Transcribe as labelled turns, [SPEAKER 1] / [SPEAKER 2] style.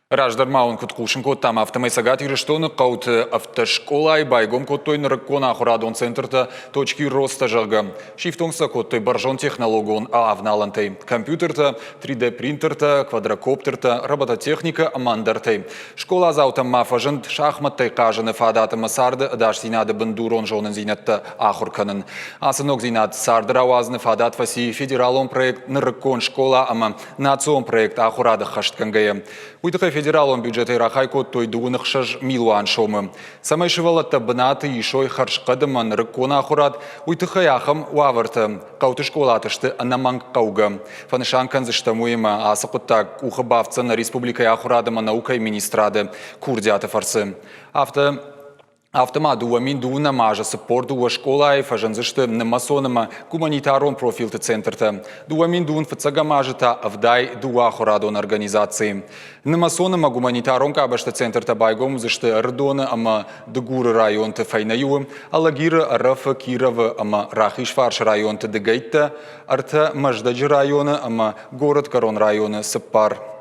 [SPEAKER 1] Раздӕр ма уын куыд хъусын кодтам, афтӕмӕй Цӕгат Ирыстоны хъӕуты автоскъолайы байгом кодтой нырыккон ахуырадон центртӕ «Точки роста», зӕгъгӕ. Сифтонг сӕ кодтой бӕрзондтехнологон авналӕнтӕй – компьютертӕ, 3D-принтертӕ, квадрокоптертӕ, робототехникӕ ӕмӕ ӕндӕртӕй. Скъоладзаутӕм ма фӕзынд шахмӕттӕй хъазыны фадат ӕмӕ царды ӕдасдзинады бындурон зонындзинӕдтӕ ахуыр кӕнын. Ацы ногдзинад царды рауадзыны фадат фӕци федералон проект «Нырыккон скъола» ӕмӕ национ проект ахуырады ӕххӕстгӕнгӕйӕ. Уый тыххӕй федералон бюджетӕй рахай кодтой 26 милуан сомы. Цӕмӕй сывӕллӕттӕ бынаты исой хӕрзхъӕд ӕмӕ нырыккон ахуырад, уый тыххӕй ахӕм уавӕртӕ хъӕуты скъолаты сты ӕнӕмӕнг хъӕугӕ. Фӕнысан кӕндзыстӕм уыимӕ, ацы хъуыддаг къухы бафтдзӕн нӕ республикӕйы ахуырад ӕмӕ наукӕйы министрады курдиаты фӕрцы. Афтӕ Афтӕ ма 2002 азы 42 скъолайы фӕзындзысты нымӕцон ӕмӕ гуманитарон профилты центртӕ, 2021 азы та 72 ахуырадон организацийы. Нымӕцон ӕмӕ гуманитарон къабӕзты центртӕ байгом уыдзысты Ӕрыдоны ӕмӕ Дыгуры районты фӕйнӕ иуы, Алагиры, Ӕрӕфы, Кировы ӕмӕ Рахизфарсы районты дыгӕйттӕ, ӕртӕ Мӕздӕджы районы ӕмӕ Горӕтгӕрон районы цыппар.